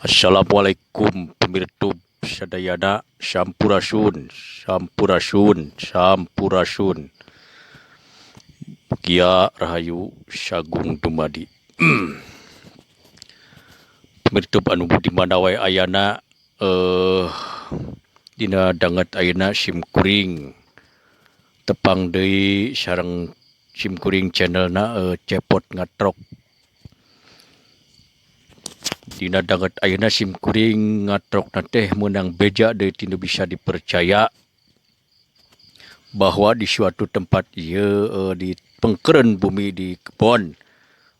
Assalamualaikum pemirsa sadayana, sampurasun, sampurasun, sampurasun. Mugia rahayu sagung dumadi. Pemirsa anu di mana wae ayana, dina danget ayeuna sim kuring tepang deui sareng sim kuring channelna Cepot Ngatrok. Dina danget ayeuna sim kuring ngatrokna teh meunang beja deui tinu bisa dipercaya bahwa di suatu tempat ieu di pengkeureun bumi di kebon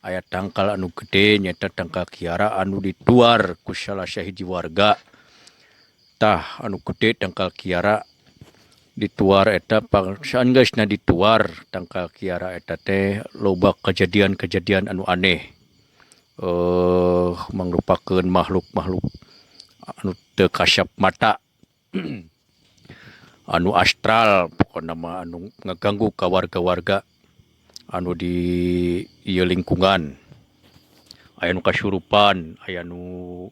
aya tangkal anu gede nyaeta tangkal kiara anu dituar ku salah sahiji warga. Tah anu gede tangkal kiara dituar eta saenggeusna dituar tangkal kiara eta teh loba kejadian-kejadian anu aneh. Mangrupakeun makhluk-makhluk anu teu kasap mata anu astral pokona mah anu ngaganggu ka warga-warga anu di ieu lingkungan. Aya nu kasurupan, aya nu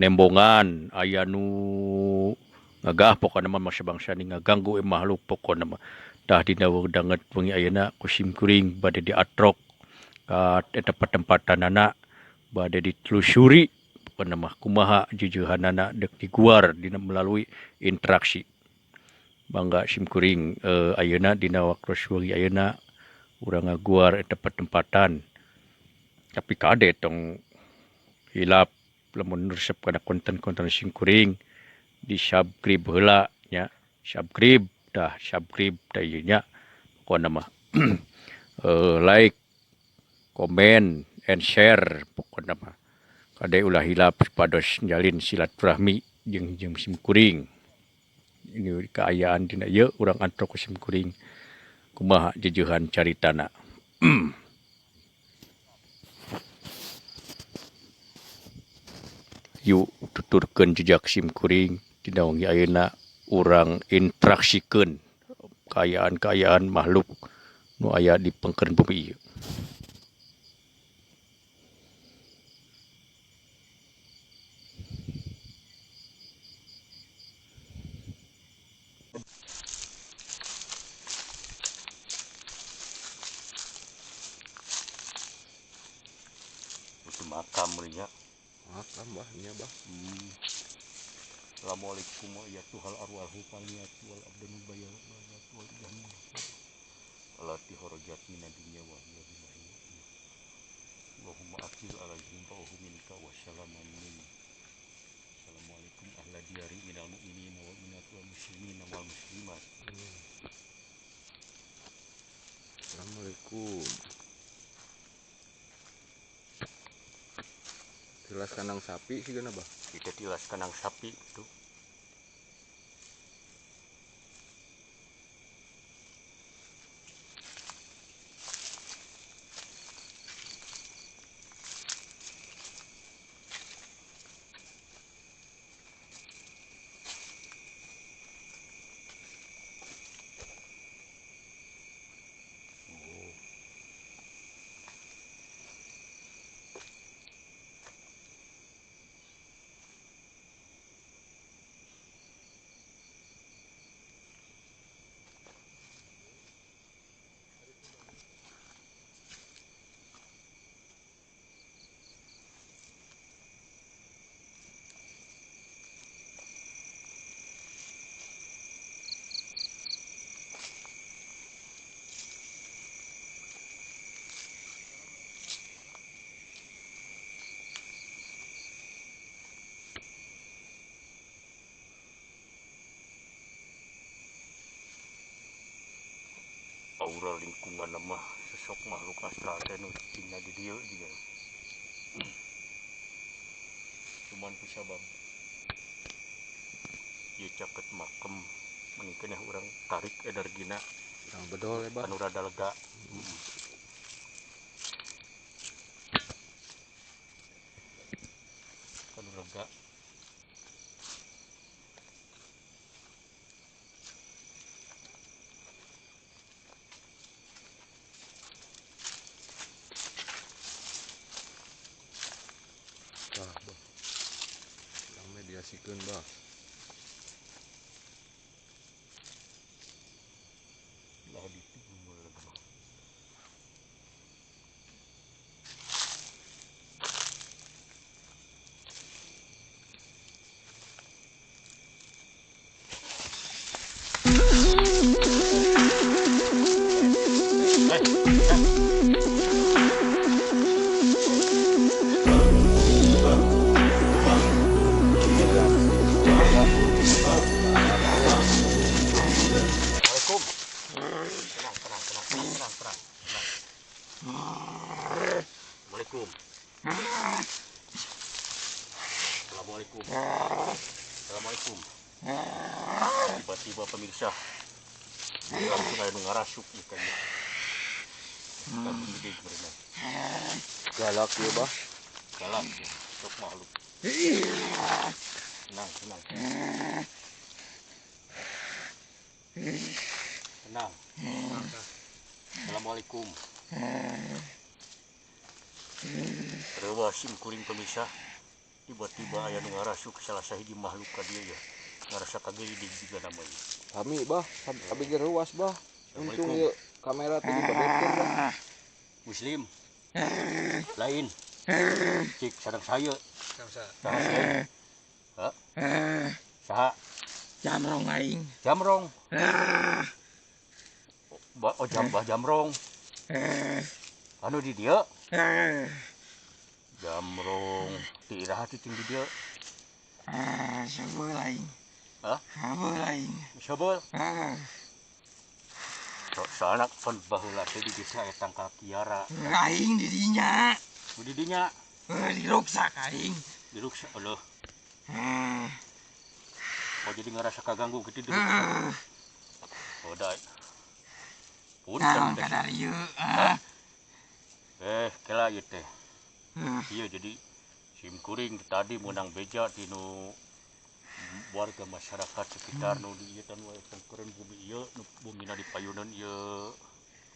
nembongan, aya nu ngagah pokona mah bangsa-bangsa ni ngaganggu makhluk pokona mah. Tah dina danget wengi ayeuna ku sim kuring bade diatrok ka eta patempatanana, bade ditelusuri pokona mah kumaha jujeuhanana deuk diguar dina melalui interaksi. Mangga sim kuring ayeuna dina waktos wengi ayeuna urang ngaguar eta patempatan. Tapi kade tong hilap lamun resep kana konten-konten sim kuring di subscribe heula nya, subscribe tah, subscribe tah ieu nya pokona mah. Like, komen, and share pokona mah. Kade ulah hilap supados jalin silaturahmi jeung sim kuring. Ini kaayaan dina ieu urang antrok ku sim kuring kumaha jejeuhan caritana. Yuk tuturkeun jejak sim kuring dina wengi ayeuna urang interaksikeun kaayaan-kaayaan makhluk nu aya di pengkeureun bumi ieu. Itu makam nya. Makam bah nya bah. Assalamualaikum ya Tuhan arwahu paliyat wal abdanu bayal wal jamu. Alati horojat min dunya wa hiya billahi. Allahumma akil alaihim wa hum minka wa salamun min. Assalamualaikum ahla diyari minal mu'minin wal mu'minat wal muslimin wal muslimat. Assalamualaikum. Tilas kandang sapi sih gana bah. Kita tilas kandang sapi tuh. Aura lingkungan mah sosok makhluk astral teh nu cicingna di dieu juga. Cuman ku sabab ieu caket makem mungkin urang tarik energina urang bedol ya bah. Anu rada lega. Anu lega. Keun bah. Lah ditimbul lagi. Assalamualaikum. Tenang, tenang, tenang, tenang, tenang, tenang. Assalamualaikum. Assalamualaikum. Assalamualaikum. Tiba-tiba pemirsa langsung aya nu ngarasuk ieu kan. Kan gede berenang. Galak ieu bah. Galak ya, sok makhluk. Tenang, tenang. Tenang. Assalamualaikum. Rewa sim kuring pemirsa. Tiba-tiba aya nu ngarasuk salah sahiji makhluk ka dieu ya. Ngarasa kageudig juga namanya. Sami bah, abi ge reuas bah. Untung ieu kamera teh dibebetkeun bah. Muslim. Lain. Cik sareng saya. Saha saya? Hah? Saha? Jamrong aing. Jamrong. Oh, jambah jamrong. Anu di dieu? Jamrong. Ti iraha cicing di dieu? Sebeul aing. Hah? Sebeul aing. Sebeul? Soalna pan baheula teh di desa aya tangkal kiara. Aing di dinya. Di dinya. Diruksak aing. Diruksak eueuh. Oh jadi ngerasa kaganggu gitu diruksak. Oh da. Punten kadar ieu. Kela ieu teh. Iya jadi sim kuring tadi meunang beja tinu warga masyarakat sekitar nu di ieu teh nu aya tengkeureun bumi ieu nu bumina dipayuneun ieu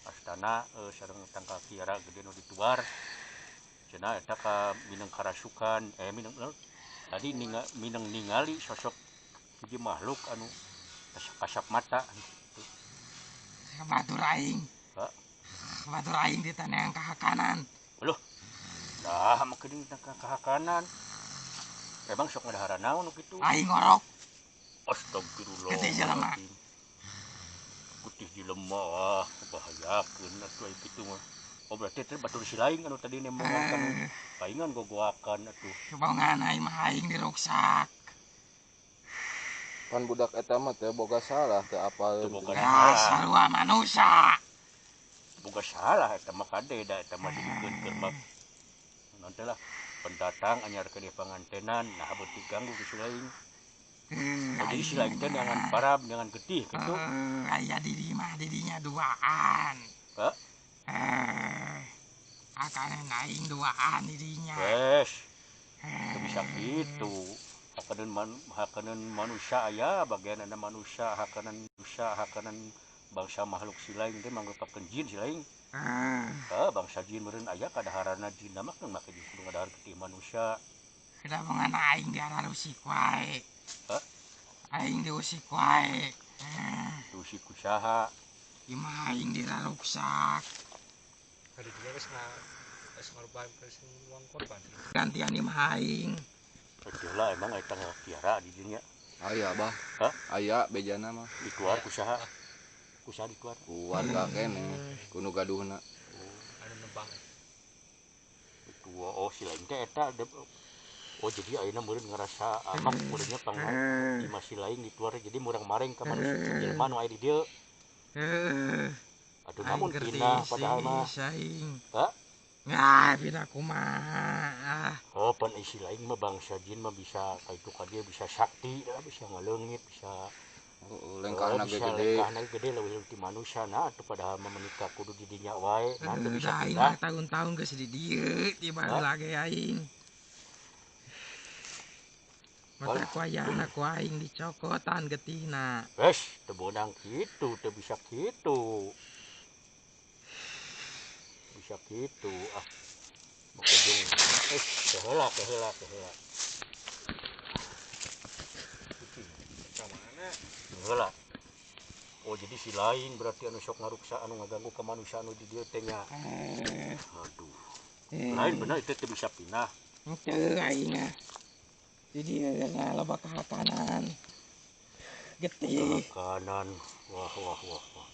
astana sareng tangkal kiara gede nu dituar. Cenah eta ka mineng karasukan mineng tadi mineng ningali sosok hiji makhluk anu kasap mata. Batur aing. Hah? Batur aing ditaneang ka kanan. Loh. Nah, make ka kanan. Emang sok ngadahara naon nu kitu? Aing ngorok. Astagfirullah. Getih jelema. Getih jelema, ah, bahayakeun atuh aya kitu mah. Oh berarti teh batur si lain anu tadi nemongan kan paingan gogoakan atuh. Bongan aing mah aing diruksak. Pan budak eta mah teu boga salah teu apal. Teu boga salah. Sarua manusia. Boga salah eta mah kade da eta mah dibikeun keur mah. Nanti lah pendatang anyar ke pangantenan nah beut diganggu ku si lain. Oh, jadi si lain teh dengan parab dengan getih kitu. Aya di dieu mah di dinya duaan. Hah? Akanan aing duaan di dinya. Wes. Teu bisa kitu. Hakaneun manusia aya bagianna manusia hakaneun manusia hakaneun bangsa makhluk si lain teh mangrupakeun jin si lain. Bangsa jin meureun aya kadaharana jin mah kan make jin kudu ngadahar getih manusia. Kuda bongan aing diararusik wae. Hah? Aing diusik wae. Diusik ku saha? Imah aing diraruksak. Ada juga geus ngorban geus uang korban. Gantian imah aing. Lah emang eta kiara di dinya. Aya bah. Hah? Aya bejana mah. Dituar ku saha? Ku saha dituar? Ku warga keneh, ku nu gaduhna. Anu nebang. Dua oh si lain teh eta. Oh jadi ayeuna meureun ngarasa amak meureunnya pang imah si lain dituar jadi murang-mareng ka manusia jelema nu aya di dieu. Aduh namun pindah padahal mah. Hah? Nah, pindah kumaha. Oh, pan isi lain mah bangsa jin mah bisa ka itu ka dia bisa sakti, bisa ngaleungit, bisa lengkahna ge gede. Lengkahna gede leuwih ti manusia nah atuh padahal mah menikah kudu di dinya wae. Nah, teu bisa pindah. Tahun-tahun geus di dieu, ti baheula ge aing. Mata ku ayana ku aing dicokotan getihna. Wes, teu beunang kitu, teu bisa kitu. Bisa kitu ah. Make jeung keheula. Heula. Oh, jadi si lain berarti anu sok ngaruksa, anu ngaganggu ka manusia anu di dieu teh nya. Aduh. Lain bener itu teu bisa pindah. Henteu aing mah. Di dieu loba kahakanan. Getih. Kahakanan. Wah wah wah wah.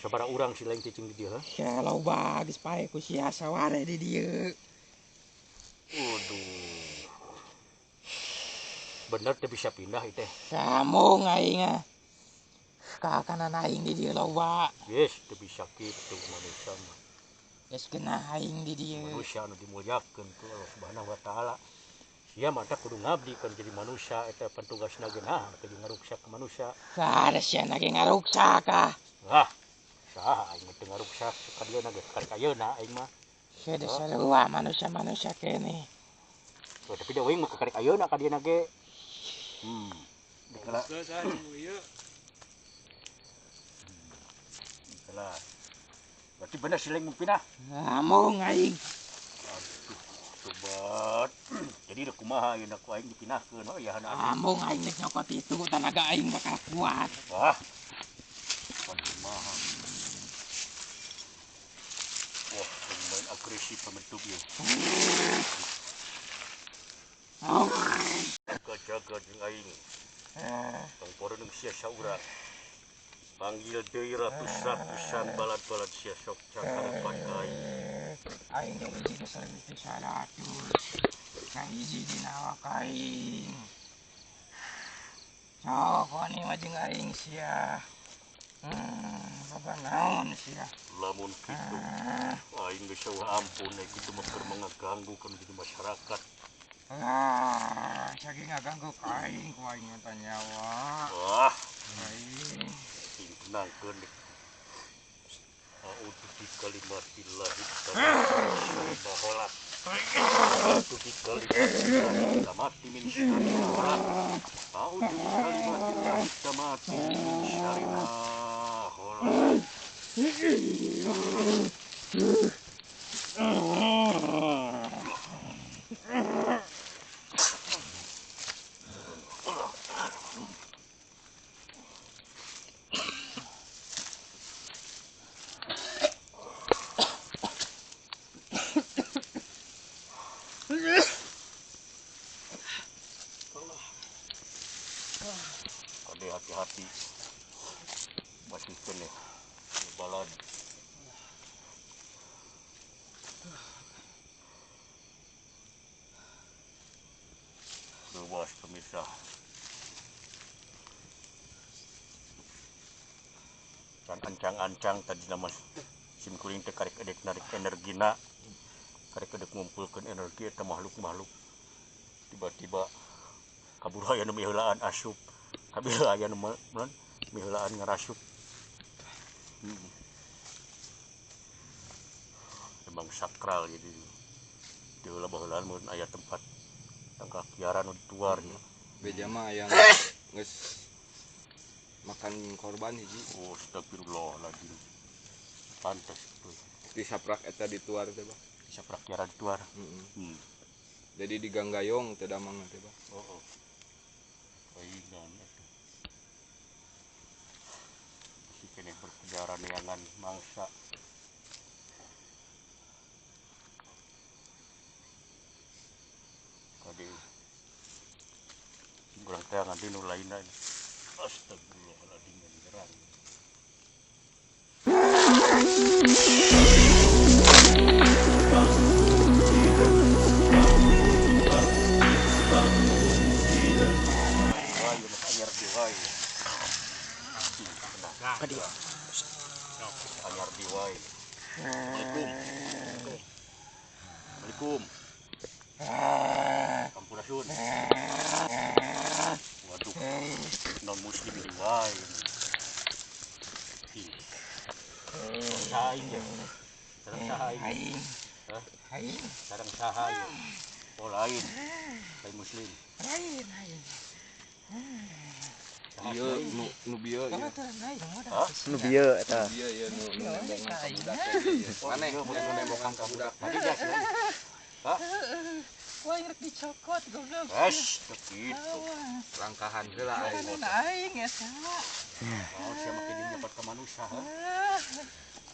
Sabaraha urang si lain cicing di dieu, ha? Ya loba geus pae ku sia saware di dieu. Waduh. Bener teu bisa pindah ieu teh. Samung aing mah. Kahakanan aing di dieu loba. Yes, teu bisa kitu manusia mah. Geus genah aing di dieu. Manusia anu dimuliakeun ku Allah Subhanahu wa taala. Sia mah teh kudu ngabdi kan jadi manusia eta pan tugasna geunah kudu ngaruksak ka manusia. Saha sia na ge ngaruksak ah. Wah, saha aing mah teu ngaruksak ka dieu na ge karek ayeuna aing mah. Sia geus sarua manusia-manusia keneh. Oh, tapi da uing mah karek ayeuna ka dieu na ge. Dikala. Geus ah jeung ieu. Dikala. Berarti bener si lain pindah. Ngamung aing. Aduh, sobat. Jadi rek kumaha ayeuna ku aing dipindahkeun oh ya hana. Ngamung aing rek nyokot itu tanaga aing bakal kuat. Wah. Pan kumaha. Wah, lumayan agresif pembentuk ieu. Oh. Jaga-jaga jeung aing. Tong poroneng sia saurang. Panggil deui ratus-ratusan balad-balad sia sok cakarepan ka aing. Aing geus hiji geus leuwih ti 100. Ngan hiji dina awak aing. Sok wani mah jeung aing sia. Loba naon sia. Lamun kitu aing geus eueuh ampun ai kitu mah keur mangaganggu kana jadi masyarakat. Ah, saking ngaganggu ka aing ku aing mah nyawa. Wah. Aing. Sing tenangkeun deh. A'udzu bikalimatillahi tammati ma khalaq. A'udzu bikalimatillahi tammati min syarri ma khalaq. A'udzu bikalimatillahi tammati min syarri ma khalaq. Kade hati-hati. Masih kene balad. Luas pemirsa. Can ancang-ancang tadi nama sim kuring teh karek edek narik energina, karek edek ngumpulkeun energi eta makhluk-makhluk. Tiba-tiba kabur aya nu miheulaan asup, kabur aya nu miheulaan ngarasup. Emang sakral jadi di heula baheulaan mun aya tempat tangkal kiaran nu dituar nya. Beja mah aya geus makan korban hiji. Oh, astagfirullahaladzim. Pantes tuh. Disaprak eta dituar teh, Bang. Disaprak kiaran dituar. Heeh. Jadi di Ganggayong teh damang teh, Bang. Oh, oh. Paingan atuh. Masih keneh berkejaran neangan mangsa. Kade sing urang teh nganti nu lainna. Astagfirullahaladzim, nyerang. Wah, ieu mah anyar deui wae. Kadieu. Anyar deui wae. Assalamualaikum. Assalamualaikum. Sampurasun. Waduh, non muslim deui wae. Ih. Saha aing ya? Sareng saha aing? Aing. Hah? Aing. Sareng saha ieu? Oh, lain. Lain muslim. Lain, lain. Ieu nu bieu ieu. Hah? Nu bieu eta. Bieu ieu nu nembokan ka budak teh ieu. Maneh nu nembokan ka budak. Tadi gas lain. Hah? Ku aing rek dicokot goblok. Wes, kitu. Awas. Langkahan heula aing. Makanan aing eta. Oh, sia make jeung nyebat ka manusia, ha? Ah,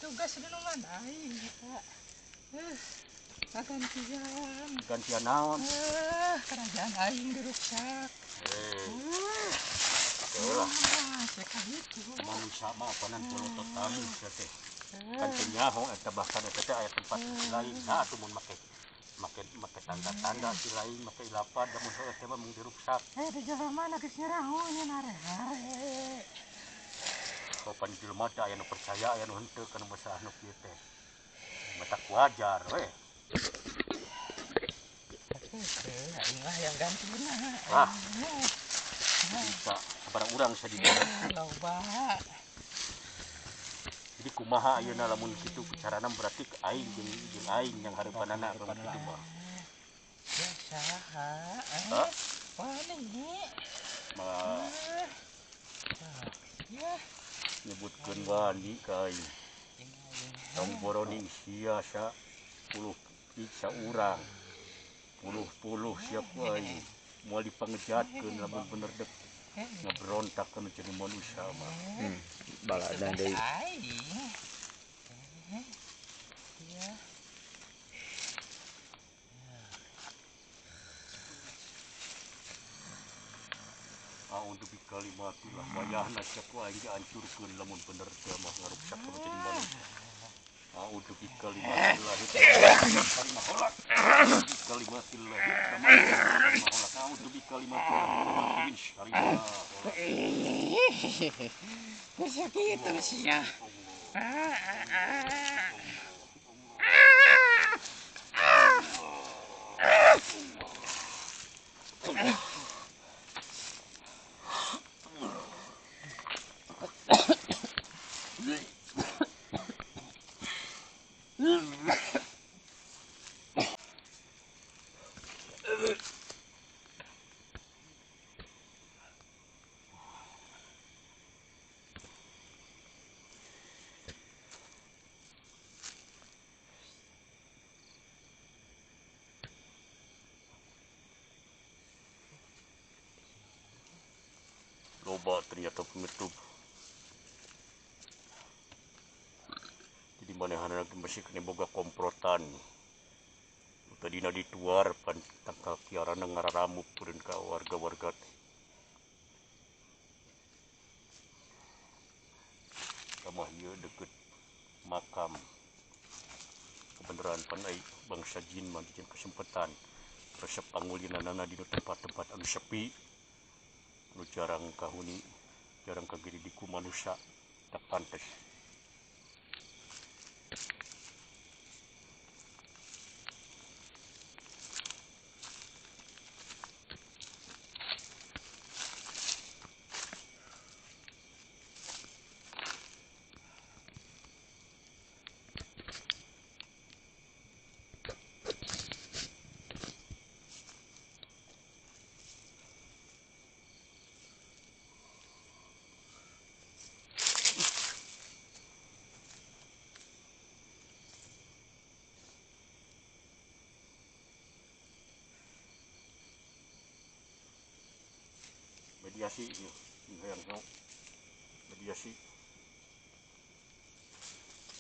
tugas minuman aing eta. Gantian. Gantian naon? Kerajaan aing diruksak. Eh, Ah, sia kitu. Manusia mah apanan polototan sia teh. Kan teu nyaho eta bahkan eta teh aya tempat lain. Nah, atuh mun make make make tanda-tanda si lain make ilapan lamun heueuh teh mah mung diruksak. Di jelema na geus nyeraho nya nare-hare. Sopan jelema teh aya nu percaya aya nu henteu kana masalah nu kieu teh. Matak wajar we. Aing lah yang gantina. Ah. Bisa sabaraha urang sia di dieu. Loba. Jadi kumaha ayeuna lamun kitu carana berarti aing jeung jeung aing yang hareupanana lamun kitu mah. Ya saha? Hah? Wani. Ma Ya. Nyebutkeun wani ka aing. Jeung aing. Tong boroning sia sa puluh saurang. Puluh-puluh sia ku aing. Moal dipangejatkeun lamun bener dek ngeberontak kana jadi manusia mah. Baladan deui. Aing. Ya. A'udzu bikalimatillah wayahna sia ku aing dihancurkeun lamun bener teh mah ngaruksak kana jadi manusia. A'udzu bikalimatillah kalimatillah kalimatillah a'udzu bikalimatillah min syarri ma khalaq. Bisa kitu sia. Loba ternyata penutup. Jadi manehna lagi masih kena boga komplotan. Tadina dituar pan tangkal kiarana ngararamuk peureun ka warga-warga teh. Kamah ieu deukeut makam. Kebenaran pan ai bangsa jin mah dijieun kesempatan resep pangulinanana dina tempat-tempat anu sepi. Nu jarang kahuni, jarang kagiri ku manusia, tak pantes. Mediasi ieu, hayang sok. Mediasi.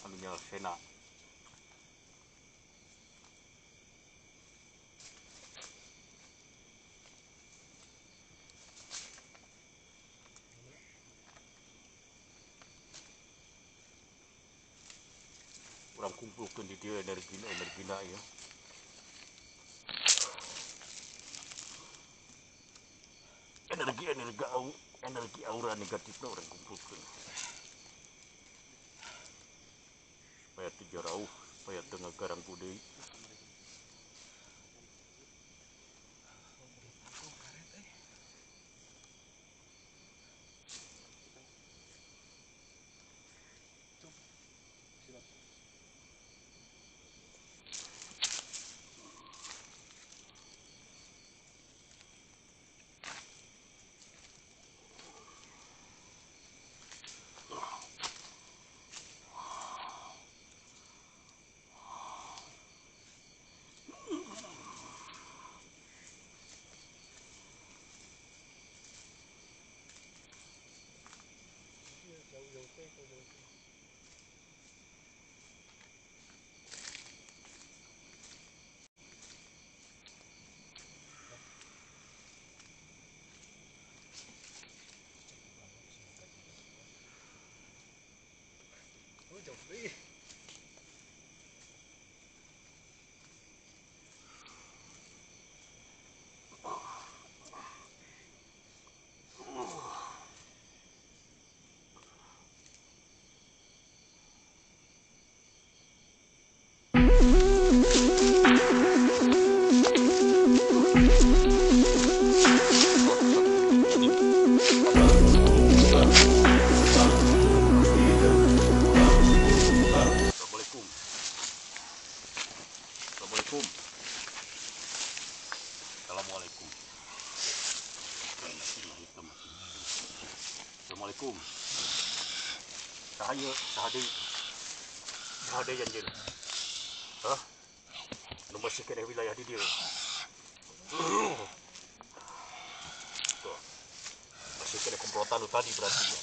Anu nyalsena. Urang kumpulkeun di dieu energi-energina ieu. Energi aura negatifna urang kumpulkeun supaya teu jarauh, supaya teu ngagaranggu deui. Assalamualaikum. Assalamualaikum. Assalamualaikum. Saha ieu? Saha deui? Saha deui anjeun? Hah? Nu masih keneh wilayah di dieu. Tuh. Masih keneh komplotan nu tadi berarti ya.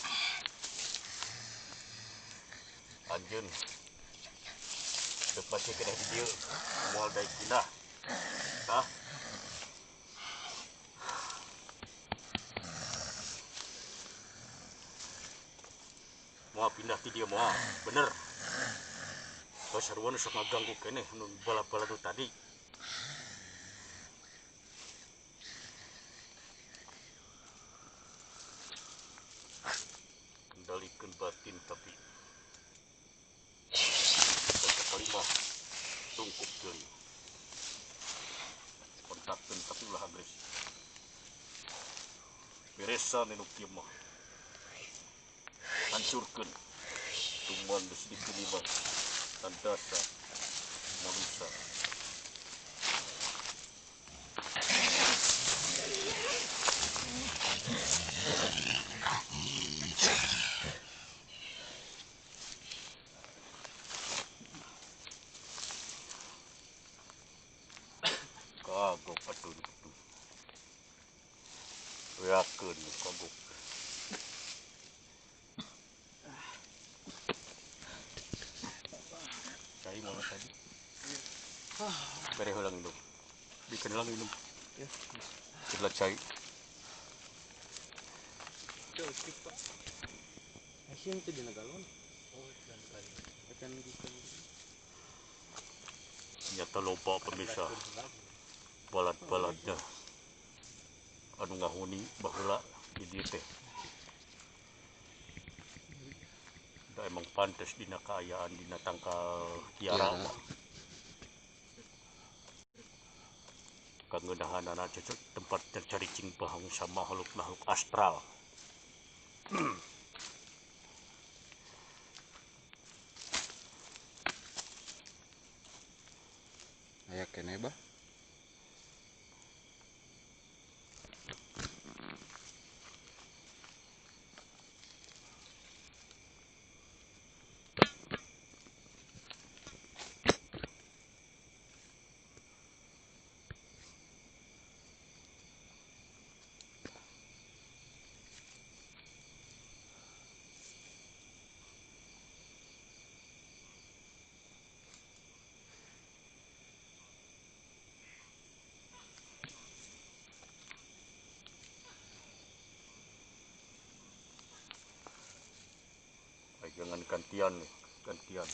Anjeun dek masih keneh di dieu, moal daek pindah. Hah? Moal pindah ti dieu moal, bener. Tos sarua nu sok ngaganggu keneh nu bala-bala nu tadi. Kendalikeun batin tapi baca kalimah tungkup deui. Kontakkeun tapi ulah agresif. Beresan anu kieu mah. Hancurkeun tuman geus dipilih mah tandasa manusia. Kagok atuh kitu. Beakeun kagok. Cai mau tadi. Bere heula minum. Bikin heula minum. Ya. Sebelah cai. Tuh, skip, Pak. Asin teh dina galon. Oh, dan kali. Akan bisa. Nyata loba pemirsa. Balad-baladna anu ngahuni baheula di dieu teh. Da emang pantes dina kaayaan dina tangkal kiara mah. Kangeunahanana cocok tempat tercaricing bahang sama makhluk-makhluk astral. Aya keneh bah. Jangan gantian nih, gantian.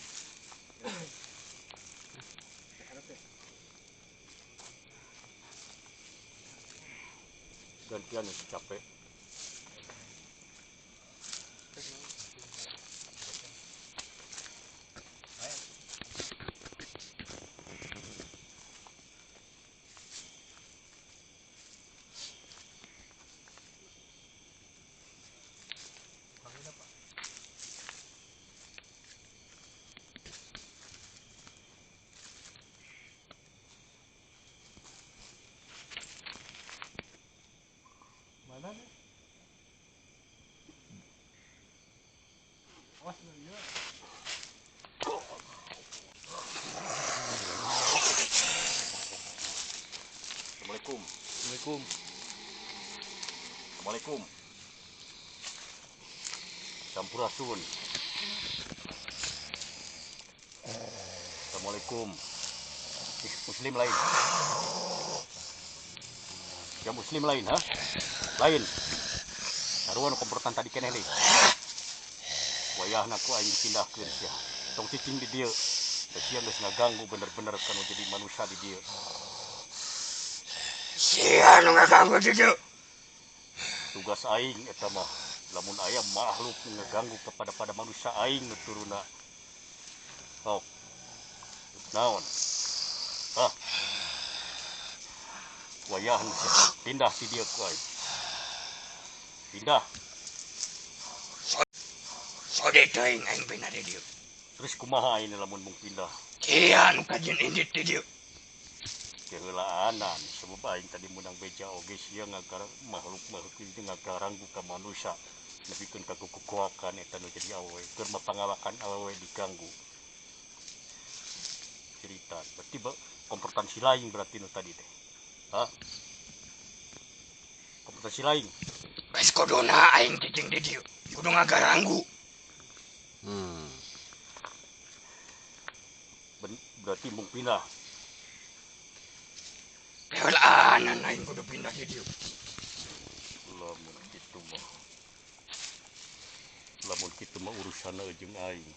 Gantian nih, capek. Mana nih? Awas lu ya. Assalamualaikum. Assalamualaikum. Assalamualaikum. Sampurasun. Assalamualaikum. Muslim lain. Ya muslim lain, ha? Lain. Sarua nu komplotan tadi keneh deui. Wayahna ku aing dipindahkeun sia. Tong cicing di dieu. Da sia geus ngaganggu bener-bener kanu jadi manusia di dieu. Sia nu ngaganggu di dieu. Tugas aing eta mah lamun aya makhluk nu ngaganggu kepada pada manusia aing nu turuna. Sok. Naon? Hah? Wayahna sia. Pindah di dieu ku aing. Pindah. Sode teuing aing pindah di dieu. Terus kumaha aing lamun mung pindah? Sia nu kajeun indit di dieu. Keheulaanan sebab aing tadi meunang beja oge sia ngagar makhluk-makhluk itu ngagaranggu ka manusia nepikeun ka kukuakan eta nu jadi awewe keur mah pangawakan awewe diganggu. Cerita berarti kompetensi lain berarti nu tadi teh. Hah? Kompetensi lain. Geus kuduna aing cicing di dieu. Kudu ngagaranggu. Berarti mung pindah. Keheulaanan aing kudu pindah di dieu. Lamun kitu mah. Lamun kitu mah urusanna jeung aing.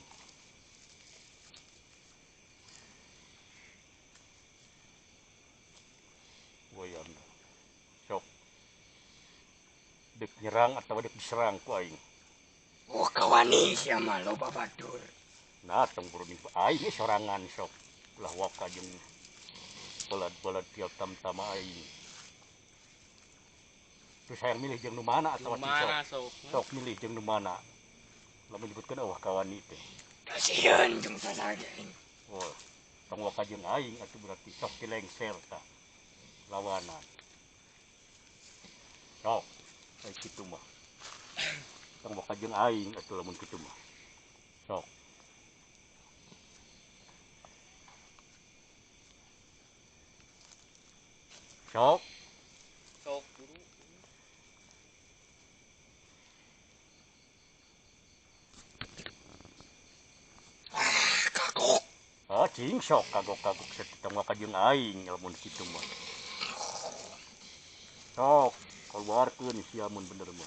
Wayang. Sok. Dek nyerang atawa dek diserang ku aing. Oh kawani sia mah loba batur. Nah, tong buru aing sorangan sok. Ulah waka jeung balad-balad tiap tam-tama aing. Terus hayang milih jeung nu mana atawa sok? Sok milih jeung nu mana. Lamun nyebutkeun eueuh kawani teh. Kasieun jeung sasaha aing. Oh, tong waka jeung aing atuh berarti sok dilengser tah. Lawanan. Sok, ai kitu mah. Tong waka jeung aing atuh lamun kitu mah. Sok. Sok. Sok guru. Kagok. Ah, cing sok kagok-kagok tong waka jeung aing lamun kitu mah. Sok, keluarkeun sia mun bener mah.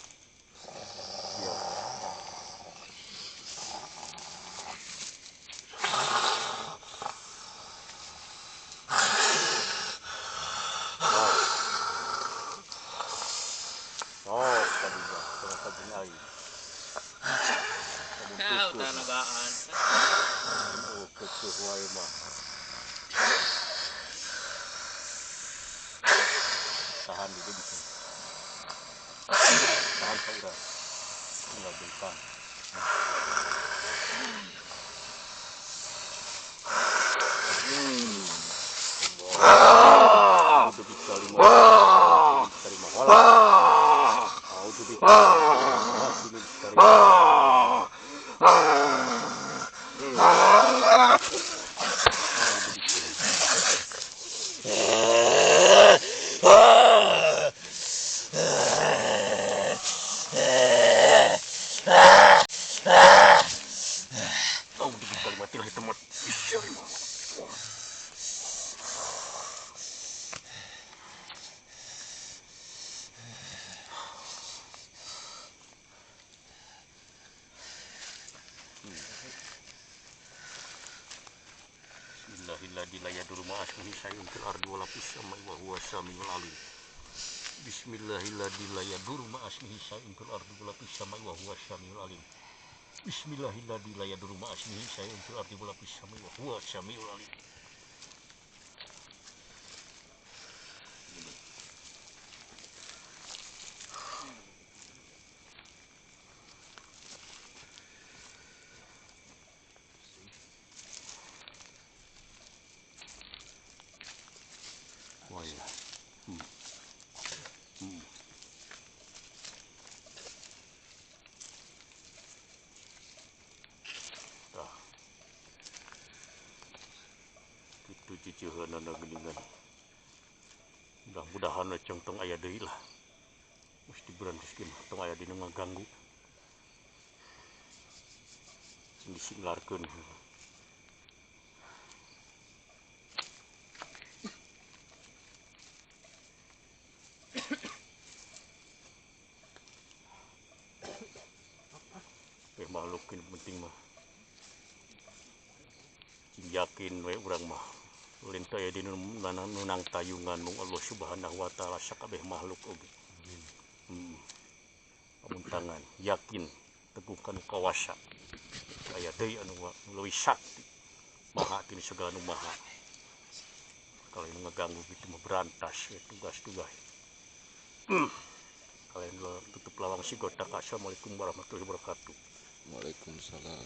Ya. Sok, tadi mah tong waka jeung aing. Ah, udah nagaan. Oh, keueuh wae mah. Tahan di bisa. Tahan ka urang. Tinggal bentang. Bismillahirrahmanirrahim. Wah ya. Tah. Kitu ciceuheunana geuningan. Mudah-mudahan cong tong aya deui lah. Mesti berantaskeun tong aya dina ngaganggu. Sing disinglarkeun. Makhluk ini penting mah. Cing yakin we urang mah. Ulin teh aya dina nunang tayungan mung Allah Subhanahu wa taala sakabeh makhluk oge. Amun tangan yakin teguh kanu kawasa. Aya deui anu leuwih sakti. Maha tinu segala nu maha. Kalau nu ngaganggu kitu mah berantas we tugas-tugas. Kalian tutup lawang sigotak. Assalamualaikum warahmatullahi wabarakatuh. Waalaikumsalam.